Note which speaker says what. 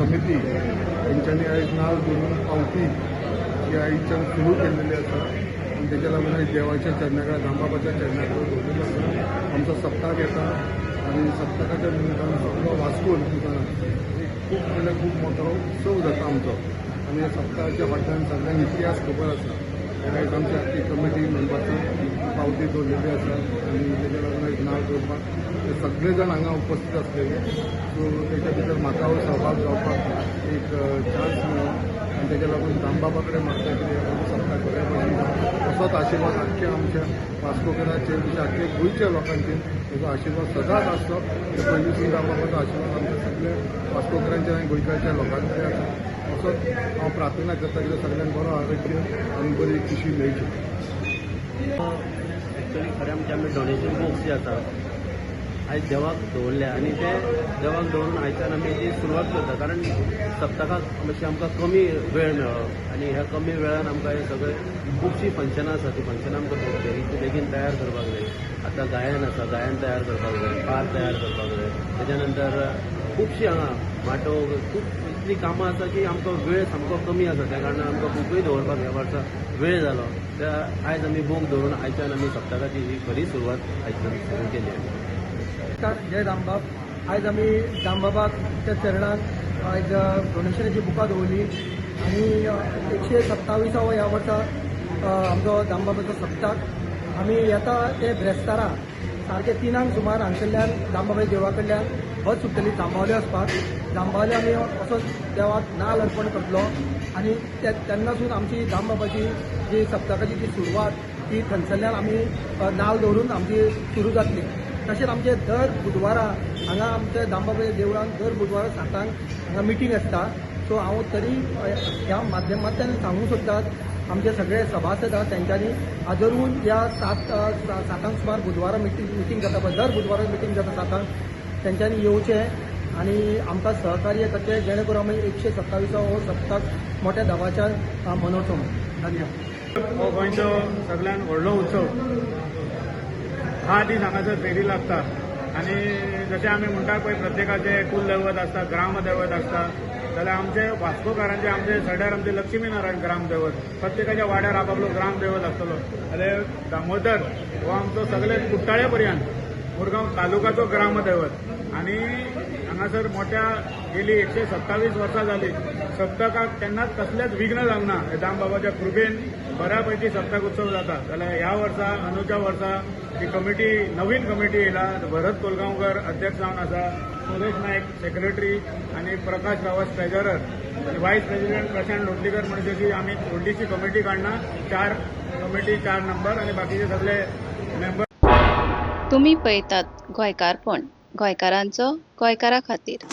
Speaker 1: समिती तेंच्यांनी आयज नाल दवरून पावती ही आयच्यान सुरू केल्लेली आसा आनी तेच्या लागून आयज देवाच्या चरणा कडेन, दामबाबाच्या चरणा कडेन दवरिल्लो आसा. आमचो सप्तक येता आनी सप्तकाच्या निमतान सगळो वास्कोन एक खूब म्हणल्यार खूब मोठो उत्सव जाता आमचो. आनी ह्या सप्तकाच्या फाटल्यान सगळ्यांक इतिहास खबर आसा. आयज आमची आख्खी कमिटी मेंबर्सान पावती दवरलेली आसा आनी तेच्या लागून आयज नाल दवरपाक ते सगळे जाण हांगा उपस्थित आसलेले. सो तेच्या भितर म्हाका सहभाग जावपाक एक चान्स मेळ्ळो आनी तेच्या लागून दामबाबा कडेन मागता कितें सप्तक बऱ्या भशेन असोच आशिर्वाद आख्ख्या आमच्या वास्कोकराचेर, तशें आख्खे गोंयच्या लोकांचेर तेजो आशिर्वाद सदांच आसचो. पयलींसून दामबाबाचो आशिर्वाद आमच्या सगळ्या वास्कोकरांचेर आनी गोंयकाराच्या लोकांचेर आसा. असोच हांव प्रार्थना करता की सगळ्यांक बरो आरोग्य आनी बरी खुशी मेळची.
Speaker 2: एक्चुअली खरें म्हणजे आमी डोनेशन बॉक्स जे आसा आयज देवाक दवरल्या आनी ते देवाक दवरून आयच्यान आमी ती सुरवात करता, कारण सप्तकाक मातशें आमकां कमी वेळ मेळ्ळो आनी ह्या कमी वेळान आमकां हे सगळे खुबशीं फंक्शनां आसा, ती फंक्शनां आमकां बेगीन बेगीन तयार करपाक जाय. आतां गायन आसा, गायन तयार करपाक जाय, पार तयार करपाक जाय, तेच्या नंतर खुबशीं हांगा माटो, खूब इतलीं कामां आसा की आमकां वेळ सामको कमी आसा. त्या कारणान आमकां बुकूय दवरपाक ह्या वर्सा वेळ जालो. त्या आयज आमी बूक दवरून आयच्यान आमी सप्तकाची ही खरी सुरवात आयच्यान सुरू केली.
Speaker 3: नमस्कार, जय दामबाब. आयज आमी दामबाबाच्या चरणांत आयज डोनेशनाची बुकां दवरली आनी 127वो ह्या वर्सा आमचो दामबाबाचो सप्तक. आमी येता ते ब्रेस्तारा सारके 3 सुमार हांगसरल्यान दामबाबाच्या देवळा कडल्यान बस सुट्टली जांबावले वचपाक. जांबावले आमी असोच देवाक नाल अर्पण करतलो आनी तेन्नासून आमची दामबाबाची जी सप्तकाची जी सुरवात ती थंयसरल्यान आमी नाल दवरून आमची सुरू जातली. तशेंच आमचे दर बुधवारा हांगा आमच्या दामबाबाच्या देवळान दर बुधवारा 7 हांगा मिटींग आसता. सो हांव तरी ह्या माध्यमांतल्यान सांगूंक सोदतात आमचे सगळे सभासद आसा तेंच्यांनी आजरून ह्या 7 सुमार बुधवारा मिटींग जाता पळय, दर बुधवारा मिटींग जाता 7, तेंच्यांनी येवचें आनी आमकां सहकार्य करचें जेणे करून आमी 127वो हो सप्तक मोठ्या दबाज्यान मनोवचो म्हूण. धन्यवाद.
Speaker 4: हो गोंयचो सगळ्यात व्हडलो उत्सव. 10 दीस हांगासर फेरी लागता आनी जशें आमी म्हणटा पळय प्रत्येकाचें कुलदैवत आसता, ग्रामदैवत आसता, जाल्यार आमचे वास्कोकारांचे आमचे सड्यार आमचे लक्ष्मीनारायण ग्रामदैवत, प्रत्येकाच्या वाड्यार आपापलो ग्रामदैवत आसतलो. जाल्यार दामोदर हो आमचो सगळे कुट्टाळे पर्यंत मुरगांव तालुकाचो ग्रामदैवत आनी हांगासर मोठ्या गेली 127 वर्सां जाली सप्तकाक केन्नाच कसलेच विघ्न जावंक ना. दामबाबाच्या कृपेन बऱ्या पैकी सप्तक उत्सव जाता. जाल्यार ह्या वर्सा अंदूच्या वर्सा ही कमिटी नवीन कमिटी येयला. भरत कोलगांवकर अध्यक्ष जावन आसा, सुरेश नायक सेक्रेटरी आनी प्रकाश गांवस ट्रेजरर आनी वायस प्रेसिडेंट प्रशांत लोटलीकर. म्हणजे अशी आमी व्हडलीशी कमिटी काडना, 4 कमिटी 4 नंबर आनी बाकीचे सगळे मेंबर.
Speaker 5: तुमी पळयतात गोंयकारपण, गोंयकारांचो गोंयकारा खातीर.